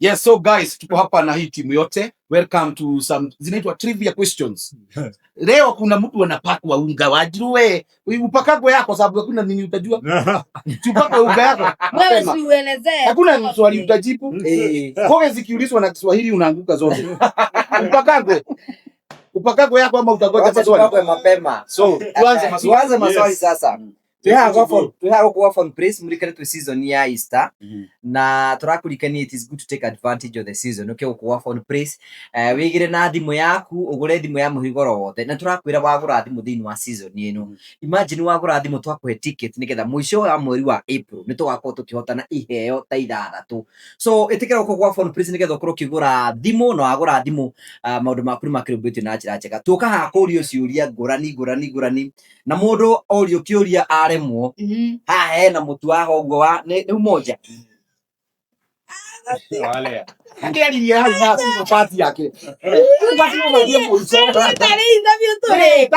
Yes, so guys, tuko hapa na hii timu yote. Welcome to some zinaitwa trivia questions. Leo kuna mtu anapakwa unga wajue. Upakagwe yako sababu hakuna nini utajua. Tupakwe unga yako. Wewe Mapema. si uelezee. Hakuna swali utajibu. Eh, Koge zikiulizwa na Kiswahili unaanguka zote. Upakagwe. Upakagwe yako ama utangoja wacha maswali. tupakwe mapema. So, tuanze maswali. Tuanze maswali Yes. sasa. Twihaga kwa phone place murikane twi season ya Easter na turakurikania it is good to take advantage of the season uke gukwa phone place wigire na thimu yaku ugure thimu ya muhigoro wothe na turakwira wagura thimu thiini wa season ino. Imagine wagura thimu twakuhe ticket nigetha mwisho wa mweri wa April ni tugakorwo tukihotana iheo ta ithathatu. So itikira guko gwa phone place nigetha ukorwo ukigura thimu na wagura thimu maundu maku ni makĩrũmbũĩtio na njĩra njega. Tuka haha kũrio ciũria ngũrani ngũrani ngũrani na mũndũ orio kĩũria aremwo haha hena mũtu waha ũguo wa nĩ umoja. Wale. Ndiaririe hau na pati yake. Basi umarie mũico. Tarĩ interview tũrĩ.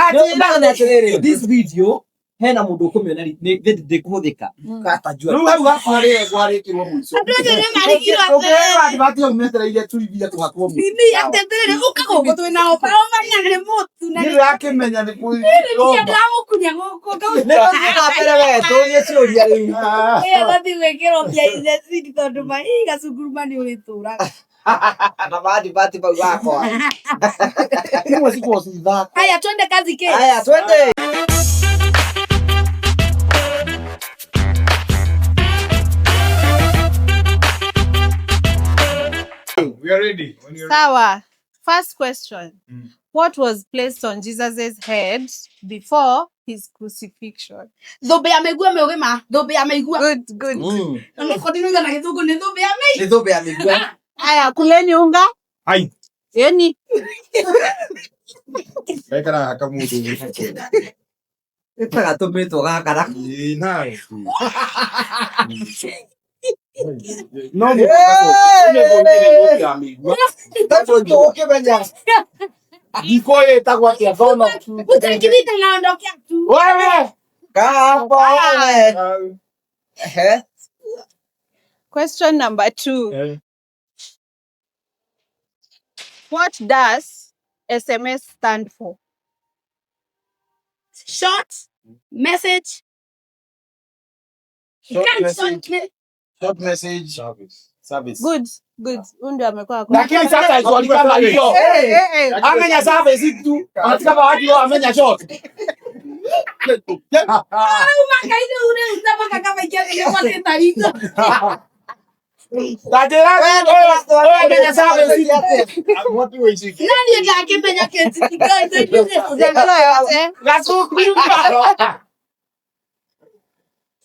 Nĩ atĩrĩrĩ, this video hena mũndũ ũkũmĩona ndĩkũhũthĩka atajua. Rĩu hau hakwa rĩ kwarĩkĩrwo mũico. Andũ othe nĩ marigirwo Ũngĩrwo atĩrĩrĩ. atĩ bati hau metereire tuibia tũhakwo mũtu. Nini atĩrĩrĩ ũka gũkũ twĩna oba oba na nĩ mũtu na Nĩ nĩ ndĩrakĩmenya nĩ nĩ ndĩramũkunya gũkũ. Nĩ tũthiĩ na mbere we tũrie ciũria rĩu. Ĩyo tũthiĩ gwĩkĩrwo mbia iria cindi tondũ mai gacunguruma nĩ ũrĩtũraga. Na bati bati bau wakwa. Imwe cikorwo cithaka. Haya twende kazi ke. Haya twende. We are ready. When you're Sawa. First question. Mm. What was placed on Jesus' head before his crucifixion? Thũmbĩ ya mĩigua mĩũgĩma, thũmbĩ ya mĩigua. Good, good. Na nĩ kũndinũiga na gĩthũngũ nĩ thũmbĩ ya mĩigua. Nĩ thũmbĩ ya mĩigua. Aya, kuleni unga. Hai. Yeni. Kaikara haka mundu. Nĩ ta gatũmĩtwo gaka na Ĩ, nawe. No mũndũ ya mĩigua. tũkĩmenya. Ndiko ĩtagwo atĩa thona. Utakirita naondokea tu. Wewe. Kaba wewe. Ehe. Question number 2. Eh. What does SMS stand for? Short message. Short Can't message. short Short message. Service. Service. Good, good. Huyu ndio amekuwa ako- Lakini sasa swali kama hiyo. Eh, eh, eh. Amenya service tu. Anataka watu wao amenya short. Makaide ure utapaka kama ikianza kwa tariko. Tajira wewe amenya service. What we see. Nani ndakĩmenya kĩtikaĩ. Gasuku.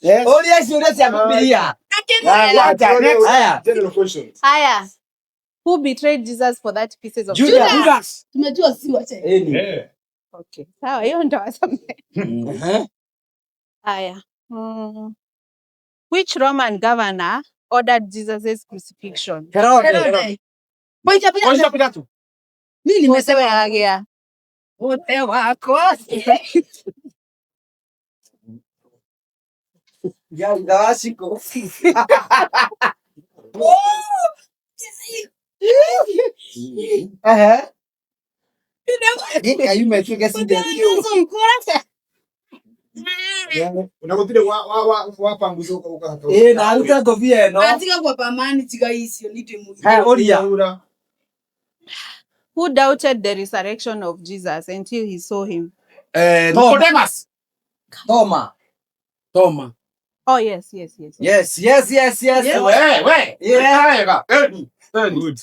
Yes. Ũria ciũria cia Bibilia. Haya. General questions. Haya. Who betrayed Jesus for that pieces of Judas. Judas. Tumejua si wache. Eni. Eh. Okay. Sawa, hiyo ndo wasamehe. Mhm. Haya. Which Roman governor ordered Jesus' crucifixion? Herode. Herode. Pointa Pointa pointa. Pilato. Mimi nimesema Yagea. wote wako. Ya Ndawashiko. Ehe. Gĩka yume tuĩke Unagotire wa wa wa wapanguza ukahaka. Ĩ na aruta ngobia ĩno. Atiga kwa pamani tiga icio ni ndimu. Haya ũria. Who doubted the resurrection of Jesus until he saw him? Eh, Toma. Nicodemus. Toma. Toma. Oh, yes, yes, yes. Yes, yes, yes, yes. Yeah. We, we. Yeah. Eni. Eni. Good.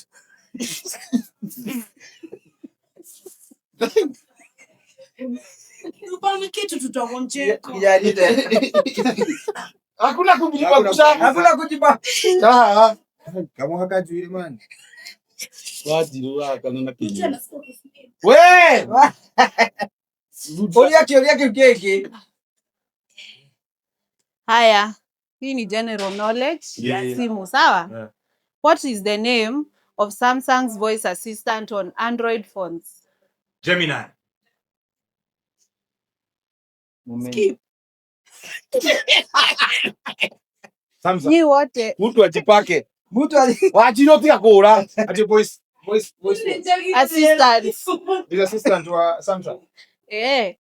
Tupane kitu tutagonjeka. Kijarite. Hakuna kujipa Hakuna kujipa. Ah. Kama hakajuire man. Wajiru kana na kinyi. We. Ũria kĩũria kĩu kĩngĩ. Haya. Hii ni general knowledge ya Yeah. simu, sawa? Yeah. What is the name of Samsung's voice assistant on Android phones? Gemini. Skip. Samsung. Nyi wote Mtu ajipake. Mtu ali Wanjiru tiga kũũra. Ati voice voice voice Assistant. is assistant wa Samsung. Eh,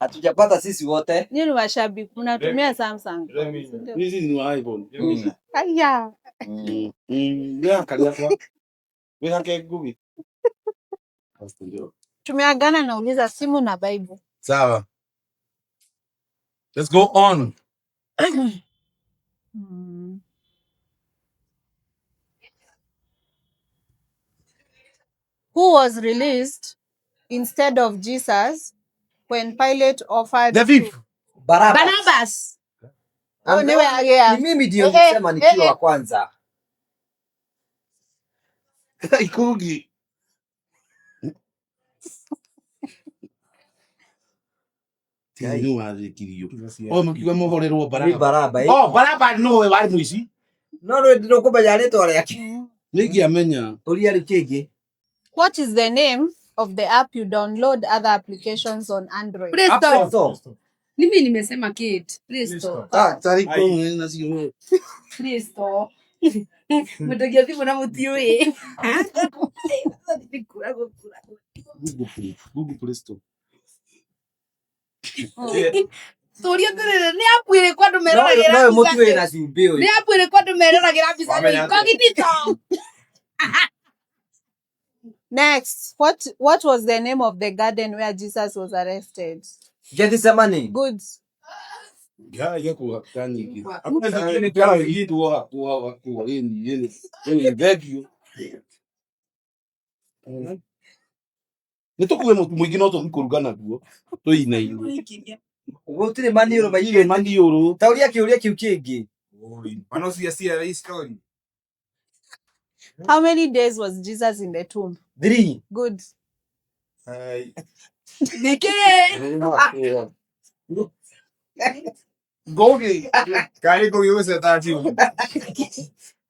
hatujapata sisi wote. nyinyi ni washabiki mnatumia Samsung. Remy. Ndio. Hizi ni wa iPhone. Remy. Aya. Gĩaka rĩakwa. Wĩhake ngugi. Ndio. Tumeagana nauliza simu na Bible. Sawa. Let's go on. Who was released instead of Jesus when Pilate offered The thief. Baraba. Barnabas. Oh, niwe agea. Ni mimi ndio Eh, eh, nilisema nikiwa eh, eh. wa kwanza. Ikugi. Nĩ warĩkirio. O makiuga mohorerwo Ni Baraba. Baraba. Eh. Oh, Baraba nowe warĩ mũici. No no ndĩrũkũmenya rĩtwa rĩake. Nĩngĩamenya. Ũria rĩu kĩngĩ. What is the name of the app you download other applications on Android? Play Store. So, Mimi nimesema Kate. Play Store. Ah, tarĩ kũmwe nacio. Play Store. Mũndagia thimũ na mũtiũĩ. Google Play. Google Play Store. Tũria atĩrĩrĩ, nĩ app ĩrĩkũ andũ no meroragĩra no mbica mũtu wĩna cumbĩ ũyũ. nĩ app ĩrĩkũ andũ meroragĩra mbica Wamenya atĩa? incognito? Next, what was the name of the garden where Jesus was arrested? Gethsemane. Good. Ya kũhaka nyingĩ. Hakuna zingine tena wengine. Thengio. Nĩ tũkue mũtu mũingĩ no tũthiĩ kũruga naguo tũinaine. Gũtirĩ maniũrũ Maingĩ maingĩ. maniũrũ. Ta ũria kĩũria kĩu kĩngĩ. Wanaosia CRA story. How many days was Jesus in the tomb? 3. Good. Hai. Nĩkĩ? Ngũgĩ. Karibu yuse taratibu.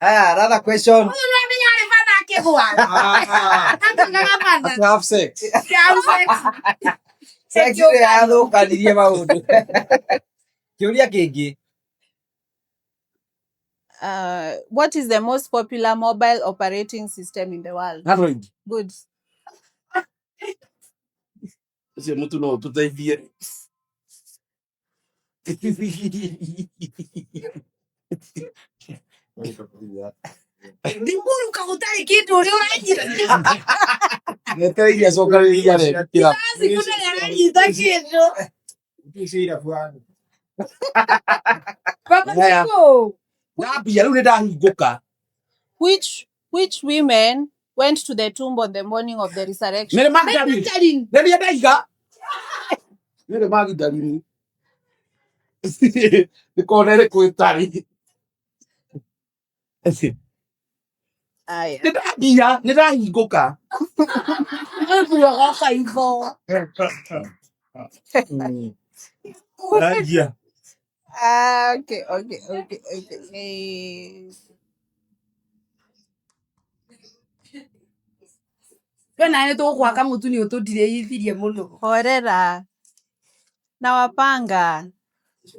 Haya, another question. Ũramenya arĩ batha akĩgũa. Ah. Atuĩkaga batha. To have sex. Have sex. Sex ĩrĩa yathũkanirie maũndũ. Kĩũria kĩngĩ. What is the most popular mobile operating system in the world? Android. Good. Ũcio mũtu no ũtũteithie. Ndikũruka gũtarĩ kĩndũ ũrĩa ũranyita. Etereire acokanĩrĩria arekĩra. Sikũ ndarĩ aranyita kĩndũ. Ukiisha fuani. Baba Haya. Sikũ. Ndambia rĩu nĩ ndahingũka. Which women went to the tomb on the morning of the resurrection? Mary Magdalene. Magdalene. Rĩrĩa ndaiga. Mary Magdalene. Nĩ kona ĩrĩkũ ĩtarĩ. Aya. Nĩ ndambia, nĩ ndahingũka. Ũguo kaitho. Rangia. Ah, okay, okay, okay, okay. Eh, We nawe nĩ tũgũkũhaka mũtu nĩ ũtũndirĩithirie mũno. Horera. Na wapanga.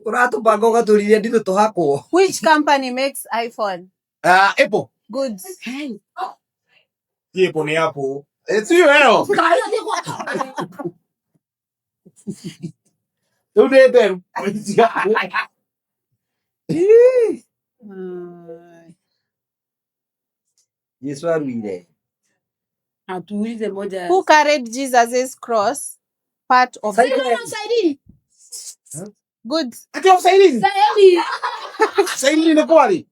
Ũratũbanga ũgatũririe nditũ tũhakwo. Which company makes iPhone? Ah, Apple. Good. Hapo ni hapo. Sio ĩyo. Rĩu nĩ nderu. Mm. Yesu aruire. Atuulize moja. Who carried Jesus's cross? Part of Saidi. Saidi. Good. Ati of Sairini. Saidi. Sairini nĩ kwarĩ.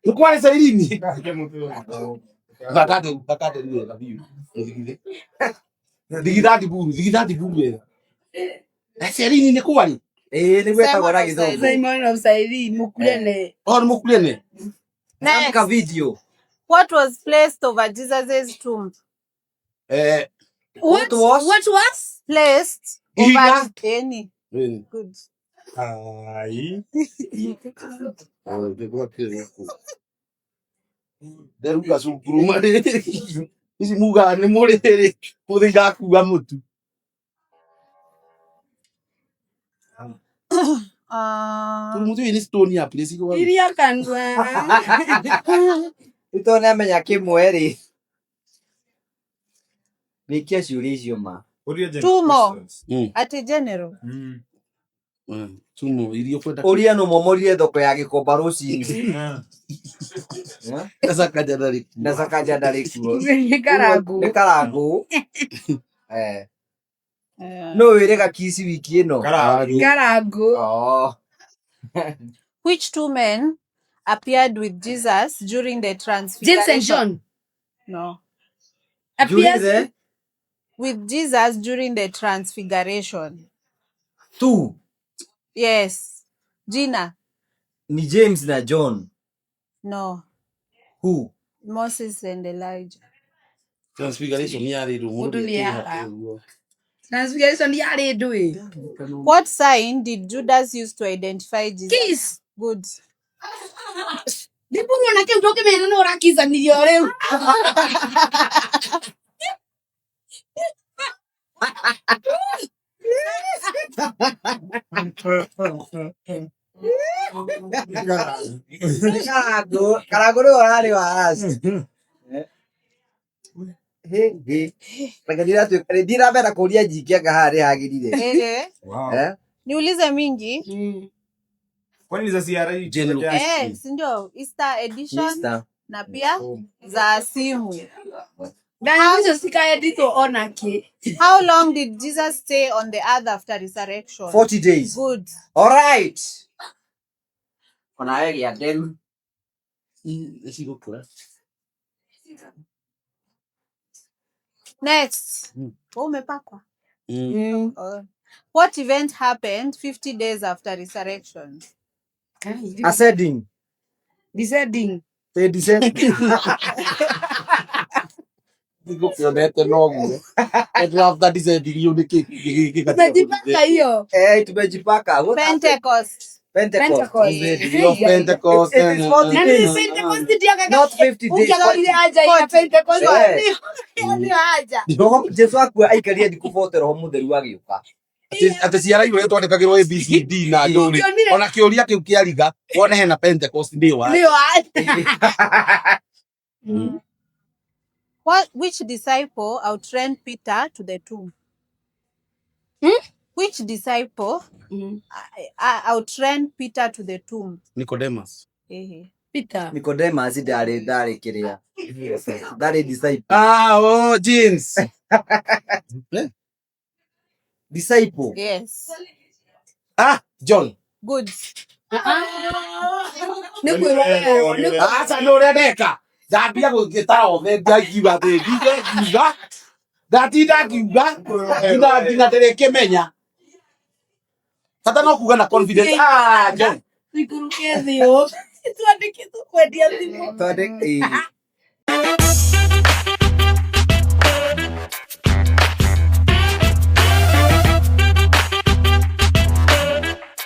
Nĩ kwarĩ Sairini. Thakate, thakate nĩ wega biũ. Thigithe. Thigitha ndiburu, thigitha ndiburu wega. Na Sairini nĩ kwarĩ. Ĩĩ nĩguo ĩtagwo na Simon of gĩthũngũ. Simon of Saidi Mukurene. Oh, nĩ mũkurene. Andĩka Next. video. What was placed over Jesus's tomb? Eh, What What was? What was? Placed Ihiga. over any. Ĩni. Good. Hai. Nderuga cukuru marĩ ici mugaga nĩ mũrĩrĩ mũthĩ ndakua mũtu. Tumutu ni stone ya place iko. Iria kanua. Rĩu tondũ nĩamenya kĩmwe rĩ. Rĩkia ciũria icio ma. Ũria general Two more. questions. Ati general. Tumo irio kwenda. Ũria nũ momorire thoko ya Gĩkomba rũcinĩ. Eh? Sasa kaja ndari. Na Sakaja ndarĩ kuo. Nĩ karangu. Nĩ karangu. Eh. No wĩre gakici wiki ĩno. Karangu. Karangu. Oh. Which two men appeared with Jesus during the transfiguration? James and John. No. During Appears the With Jesus during the transfiguration. two Yes. Gina. ni James na John. No. Who? Moses and Elijah. Transfiguration yarĩ rũ Mũndũ nĩ ara. Transfiguration yarĩ ndũĩ. What sign did Judas use to identify Jesus? Kiss. Good. Ndibũrwo na kĩu ndũngĩmenya nĩ ũrakicanirio rĩu. Nĩ karangu. Karangu nĩwe ũrarĩ wa last. Hĩ hĩ. Reke ndiratuĩka ndirambera kũria nyingĩ anga haha nĩ hagĩrire. Eh. Wow. Eh? Niulize mingi. Kwani ni za CRE? General. Peke yake? Eh, si ndio Easter edition Mister. na pia za simu. Ndaya icio cikaenditwo ona kĩ. How long did Jesus stay on the earth after resurrection? 40 days. Good. All right. Onawe gĩa nderu. Cigũkũra. Next. Wewe umepakwa? Oh. What event happened 50 days after resurrection? Ascending. Descending. They descend. Ndigũkĩonete noguo. And after descending you nĩ kĩ Tumejipaka hiyo. Eh, tumejipaka. What happened? Pentecost. Pentecost. Pentecost. Of Pentecost. It is 40 Na nĩ days. Pentecost ndiagaga. Not 50 days. Ũngĩarorire anja ina 40. Pentecost Eh. nĩyo anja. Roho Jesu akua aikarire thikũ 40 roho mũtheru agĩũka. Atĩ ciara iria twandĩkagĩrwo ABCD na ndũrĩ Ũngĩonire ona kĩũria kĩu kĩa riga wone hena Pentecost nĩ wa nĩyo anja. What which disciple outran Peter to the tomb? Which disciple outran Peter to the tomb? Nicodemus. Ehe. Peter. Nicodemus ndarĩ ndarĩ kĩrĩa. Ndarĩ disciple. Ah, oh, James. Disciple. Yes. Ah, John. Good. Nĩ kwĩrwo werwo, nĩ Aca nĩ ũrĩa ndeka. Ndambia gũgĩtara othe ngiuga atĩ ngiuga ngiuga ndatinda ngiuga nginya nginya ndĩrĩkĩmenya. Bata no kuga na confidence. Ah, John. tũikũrũke thĩ ũũ. Twandĩkĩtwo kwendia thimũ. Twandĩk- ĩĩ.